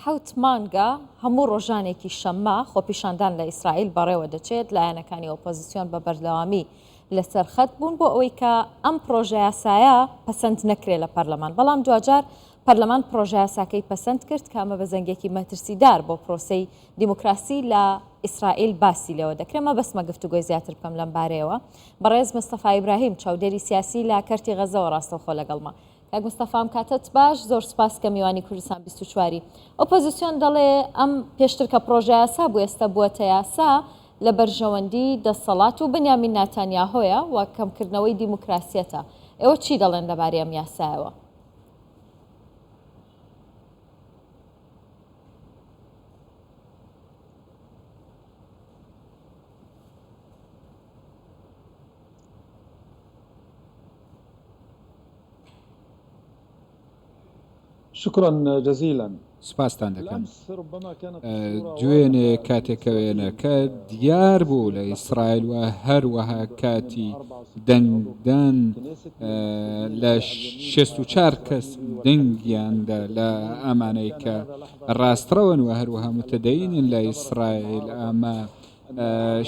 حەوت مانگە هەموو ڕۆژانێکی شەممە خۆپیشاندان لە ئیسرائیل بەڕێوە دەچێت، لایەنەکانی ئۆپۆزسیۆن بە بەردەوامی لەسەر خەت بوون بۆ ئەوەی کە ئەم پڕۆژەیاسایە پەسەند نەکرێت لە پەرلەمان، بەڵام دواجار پەرلەمان پڕۆژەیاساکەی پەسەند کرد کە ئەمە بە زەنگێکی مەترسیدار بۆ پرۆسەی دیموکراسی لە ئیسرائیل باسی لێوە دەکرێت. مەبەستمە گفتوگۆی زیاتر بکەم لەم بارەیەوە. بەڕێز مستەفا ئیبراهیم چاودێری سیاسی لە کەرتی غەزەوە ڕاستەوخۆ لەگەڵمە. کاک مستەفا ئەم کاتەت باش، زۆر سوپاس کە میوانی کوردستان 24 ی. ئۆپۆزیسیۆن دەڵێ ئەم پێشتر کە پڕۆژەیاسا بوو ئێستا بووەتە یاسا لە بەرژەوەندی دەسەڵات و بنیامین ناتانیاهۆیە و کەمکردنەوەی دیموکراسیەتە. ئێوە چی دەڵێن لەبارەی ئەم یاسایەوە؟ شکرا جزیلا. سوپاستان دەکەم. دوێنێ کاتێک کە وێنەکە دیار بوو لە ئیسرائیل و هەروەها کاتی دەنگدان لە 64 کەس دەنگیاندا لە ئەمانەی کە ڕاستڕەون و هەروەها متدەینن لە ئیسرائیل ئەمە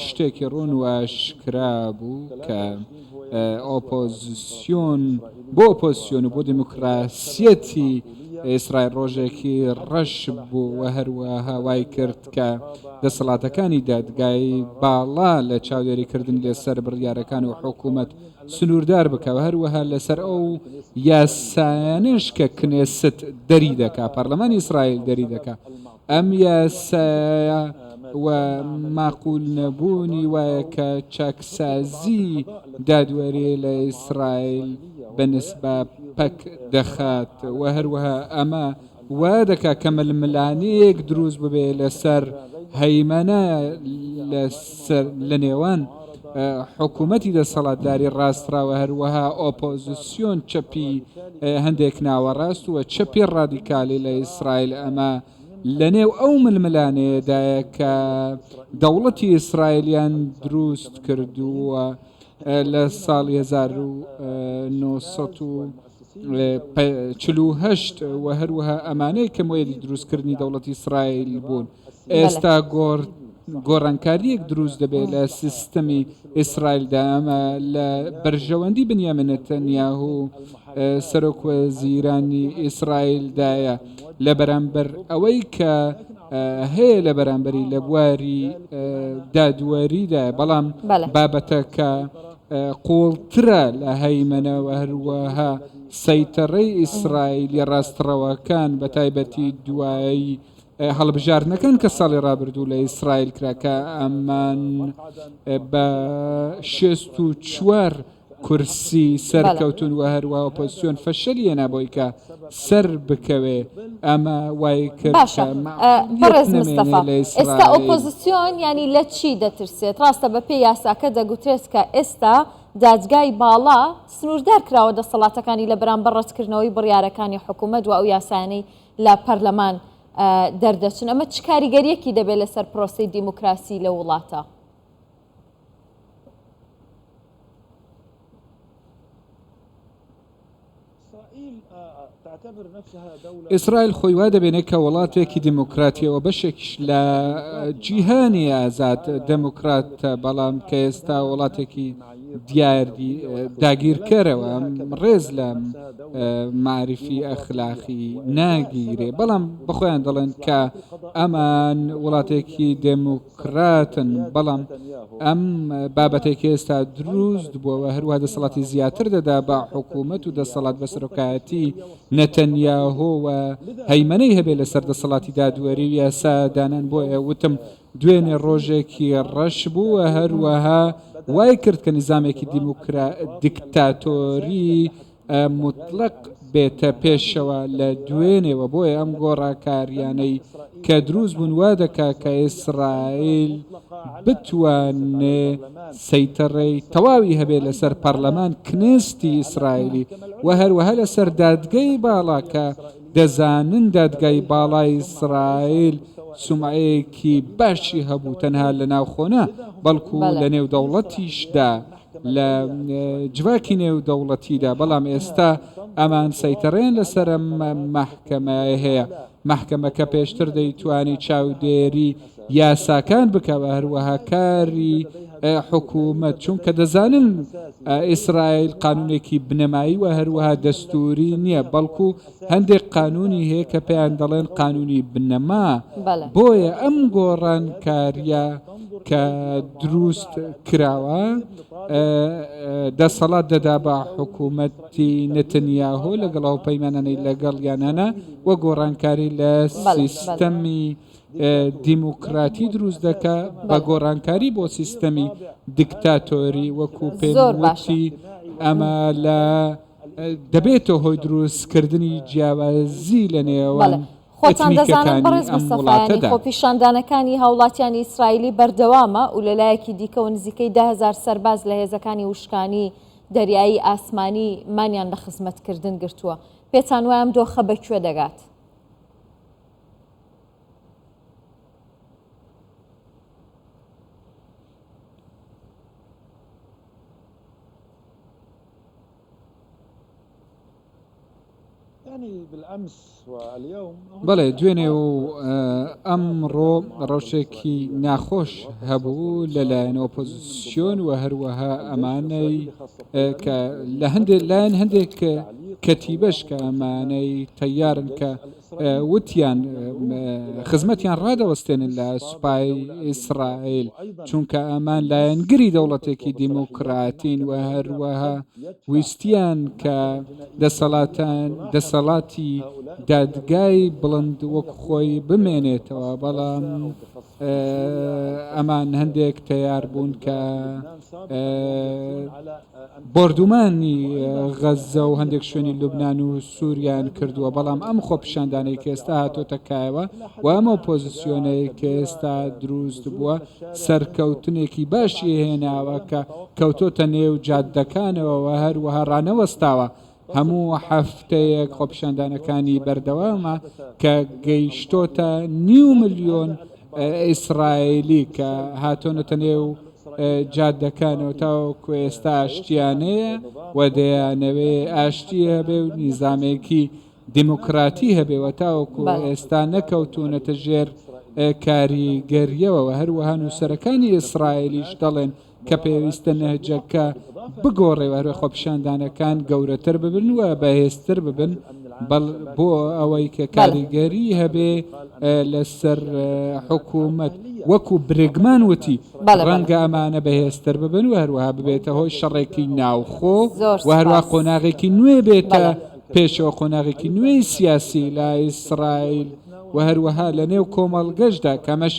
شتێکی ڕوون و ئاشکرا بوو کە ئۆپۆزسیۆن بۆ ئۆپۆزسیۆن و بۆ دیموکراسیەتی ئیسرائیل ڕۆژێکی ڕەش بوو و هەروەها وای کرد کە دەسەڵاتەکانی دادگای باڵا لە چاودێریکردن لەسەر بڕیارەکان و حکوومەت سنووردار بکا و هەروەها لەسەر ئەو یاسایانەش کە کنێست دەری دەکا پەرلەمانی ئیسرائیل دەری دەکا ئەم یاسایە و ماقول نەبوونی وایە کە چاکسازی دادوەری لە ئیسرائیل بە نسبە پەک دەخات و هەروەها ئەمە وا دەکا کە ململانێیەک دروست ببێ لەسەر هەیمەنە لەسەر لە نێوان حکوومەتی دەسەڵاتداری ڕاستڕەوە هەروەها ئۆپۆزیسیۆن چەپی هەندێک ناوەڕاست و چەپی ڕادیکالی لە ئیسرائیل ئەمە لەنێو ئەو ململانێیەدایە کە دەوڵەتی ئیسرائیلیان دروست کردووە لە ساڵی 1948 و هەروەها ئەمانەی کە مۆیەلی دروستکردنی دەوڵەتی ئیسرائیل بوون ئێستا گۆڕ گۆڕانکارییەک دروست دەبێت لە سیستەمی ئیسرائیلدا، ئەمە لە بەرژەوەندی بنیامین نەتەنیاهو سەرۆک وەزیرانی ئیسرائیلدایە لە بەرامبەر ئەوەی کە هەیە لە بەرامبەری لە بواری دادوەریدا، بەڵام بابەتەکە قوڵترە لە هەیمەنە و هەروەها سەیتەڕەی ئیسرائیلیە ڕاستڕەوەکان بە تایبەتی دوایی هەڵبژاردنەکان کە ساڵی ڕابردوو لە ئیسرائیل کرا کە ئەمان بە 64 کورسی سەرکەوتون و هەروە ئۆپۆزیسیۆن فەشەلی هێنا بۆی کە سەر بکەوێ ئەمە وای کرد باشە بەڕێز مستەفا ئێستا ئۆپۆزیسیۆن ینی لە چی دەترسێت ڕاستە بە پێی یاساکە دەگوترێت کە ئێستا دادگای باڵا سنووردار کراوە دەسەڵاتەکانی لە بەرامبەر ڕەتکردنەوەی بڕیارەکانی حکوومەت و ئەو یاسایانەی لە پەرلەمان دەردەچن، ئەمە چ کاریگەرییەکی دەبێت لەسەر پرۆسەی دیموکراسی لەو وڵاتە؟ ئیسرائیل خۆی وا دەبینێت کە وڵاتێکی دیموکراتیە و بەشێکیش لە جیهانی ئازاد دێموکراتە، بەڵام کە ئێستا وڵاتێکی دیاری داگیرکەرەوە ڕێز لە مەعریفی ئەخلاقی ناگیرێ، بەڵام بەخۆیان دەڵێن کە ئەمان وڵاتێکی دێموکراتن، بەڵام ئەم بابەتێک ئێستا دروست بووەوە هەروە دەسەڵاتی زیاتر دەدا بە حکوومەت و دەسەڵات بە سەرۆکایەتی نەتەنیاهۆ و هەیمەنەی هەبێ لەسەر دەسەڵاتی دادوەری و یاسا دانان بۆیە وتم دوێنێ ڕۆژێکی ڕەش بوو و هەروەها وای کرد کە نیزامێکی دیموکرا دیکتاتۆری موتڵەق بێتە پێشەوە لە دوێنێوە، بۆیە ئەم گۆڕاکاریانەی کە دروست بوون وا دەکا کە ئیسرائیل بتوانێ سەیتەڕەی تەواوی هەبێ لەسەر پەڕلەمان کنێستی ئیسرائیلی و هەروەها لەسەر دادگەی باڵا کە دەزانن دادگای باڵای ئیسرائیل سومعەیەکی باشی هەبوو تەنها لە ناوخۆ نا بەڵکو لە نێو دەوڵەتیشدا لە جڤاکی نێودەوڵەتیدا، بەڵام ئێستا ئەمان سەیتەڕەیان لەسەر ئەم مەحکەمەیە هەیە. مەحکەمەکە پێشتر دەیتوانی چاودێری یاساکان بکا و هەروەها کاری حکوومەت، چونکە دەزانن ئیسرائیل قانوونێکی بنەمایی و هەروەها دەستووری نییە، بەڵکو هەندێک قانوونی هەیە کە پێیان دەڵێن قانوونی بنەما، بۆیە ئەم گۆڕانکارییە کە دروست کراوە دەسەڵات دەدا بە حکوومەتی نتنیاهۆ لەگەڵ هاوپەیمانانەی لەگەڵیان هەنە و گۆڕانکاری لە سیستەمی دیموکراتی دروست دەکا بە گۆڕانکاری بۆ سیستەمی دیکتاتۆری وەکو پێم وتی ئەمە لە دەبێتە هۆی دروستکردنی جیاوازی لە نێوان خۆتان دەزانن ئەتنیکەکانی بەڕێز ئەم مستەفایانی وڵاتەدا. خۆپیشاندانەکانی هاوڵاتیانی ئیسرائیلی بەردەوامە و لەلایەکی دیکەوە نزیکەی 10,000 سەرباز لە هێزەکانی وشکانی، دەریایی، ئاسمانی مانیان لە خزمەتکردن گرتووە. پێتان وایە ئەم دۆخە بە کوێ دەگات؟ بەڵێ دوێنێ و ئەمڕۆ ڕەوشێکی ناخۆش هەبوو لەلایەن ئۆپۆزیسیۆن و هەروەها ئەمانەی کە لە هەندێک لایەن هەندێک کەتیبەش کە ئەمانەی تەیارن کە وتیان خزمەتیان ڕادەوەستێنن لە سوپای ئیسرائیل چونکە ئەمان لایەنگری دەوڵەتێکی دیموکراتین و هەروەها ویستیان کە دەسەڵاتان دەسەڵاتی دادگای بڵند وەک خۆی بمێنێتەوە بەڵام ئەمان هەندێک تەیار بوون کە بۆردومانی غەززە و هەندێک شوێنی لوبناان و سووریان کردووە، بەڵام ئەم خۆپیشاندانەی کە ئێستا هاتۆتە کایەوە و ئەم ئۆپۆزسیۆنەی کە ئێستا دروست بووە سەرکەوتنێکی باشی هێناوە کە کەوتۆتە نێو جادەکانەوە و هەروەها ڕانەوەستاوە هەموو هەفتەیەک خۆپیشاندانەکانی بەردەوامە کە گەیشتۆتە نیو ملیۆن ئیسرائیلی کە هاتۆنەتە نێو جادەکانەوە تاوەکو ئێستا ئاشتیانەیە و دەیانەوێ ئاشتی هەبێ و نیزامێکی دیموکراتی هەبێ و تاوەکو ئێستا نەکەوتوونەتە ژێر کاریگەریەوە و هەروەها نووسەرەکانی ئیسرائیلیش دەڵێن کە پێویستە نەهجەکە بگۆڕێ و هەروە خۆپیشاندانەکان گەورەتر ببن و بەهێزتر ببن بۆ ئەوەی کە کاریگەری هەبێ لەسەر حکوومەت وەکو برگمان وتی ڕەنگە ئەمانە بەهێزتر ببن و هەروەها ببێتە هۆی شەڕێکی ناوخۆ و هەروە قۆناغێکی نوێ بێتە پێشەوە قۆناغێکی نوێی سیاسی لە ئیسرائیل و هەروەها لە نێو کۆمەڵگەشدا کەمەش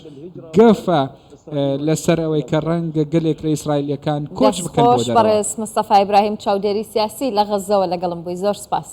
گەفە لەسەر ئەوەی کە ڕەنگە گەلێک لە ئیسرائیلییەکان کۆچ دەست بکەن بۆ خۆش دەرەوە. بەڕێز مستەفا ئیبراهیم چاودێری سیاسی لە غەززەوە لەگەڵم بووی زۆر سوپاس.